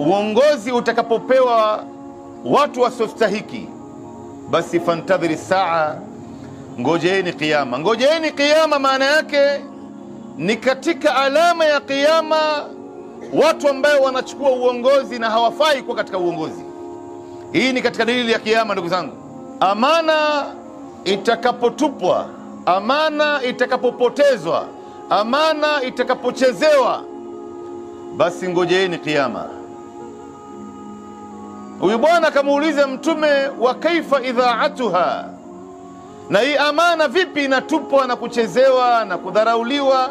Uongozi utakapopewa watu wasiostahiki, basi fantadhiri saa, ngojeeni kiyama. Ngojeeni kiyama maana yake ni katika alama ya kiyama watu ambao wanachukua uongozi na hawafai kuwa katika uongozi. Hii ni katika dalili ya kiyama, ndugu zangu. Amana itakapotupwa, amana itakapopotezwa, amana itakapochezewa, basi ngojeeni kiyama. Huyu bwana akamuuliza Mtume, wa kaifa idhaatuha, na hii amana vipi inatupwa na kuchezewa na kudharauliwa?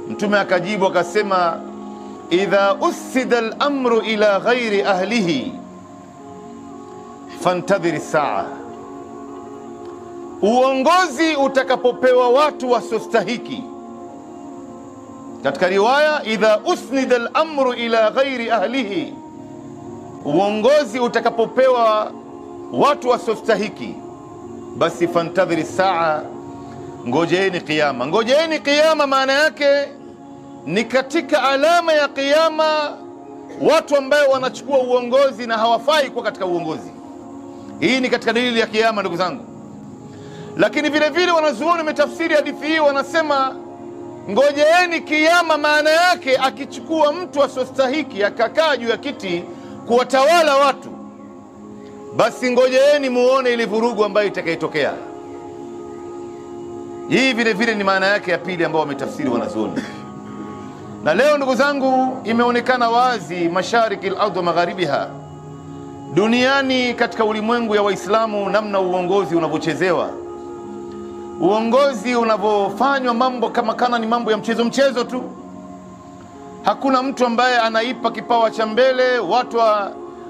Mtume akajibu akasema, idha usida al-amru ila ghairi ahlihi fantadhiri saa. Uongozi utakapopewa watu wasiostahiki. Katika riwaya, idha usnida al-amru ila ghairi ahlihi, uongozi utakapopewa watu wasiostahiki, basi fantadhiri saa, ngojeeni kiyama. Ngojeeni kiyama maana yake ni katika alama ya kiyama watu ambao wanachukua uongozi na hawafai kuwa katika uongozi. Hii ni katika dalili ya kiyama, ndugu zangu. Lakini vile vile wanazuoni wametafsiri hadithi hii, wanasema ngojeeni kiyama maana yake akichukua mtu asiyostahiki akakaa juu ya kiti kuwatawala watu, basi ngojeeni muone ile vurugu ambayo itakayotokea. Hii vile vile ni maana yake ya pili ambayo wametafsiri wanazuoni. Na leo ndugu zangu, imeonekana wazi mashariki al-ardh wa magharibiha, duniani katika ulimwengu ya Waislamu, namna uongozi unavyochezewa, uongozi unavyofanywa mambo kama kana ni mambo ya mchezo mchezo tu. Hakuna mtu ambaye anaipa kipawa cha mbele, watu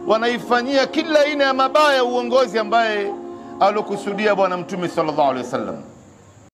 wanaifanyia kila aina ya mabaya uongozi ambaye alokusudia Bwana Mtume sallallahu alaihi wasallam.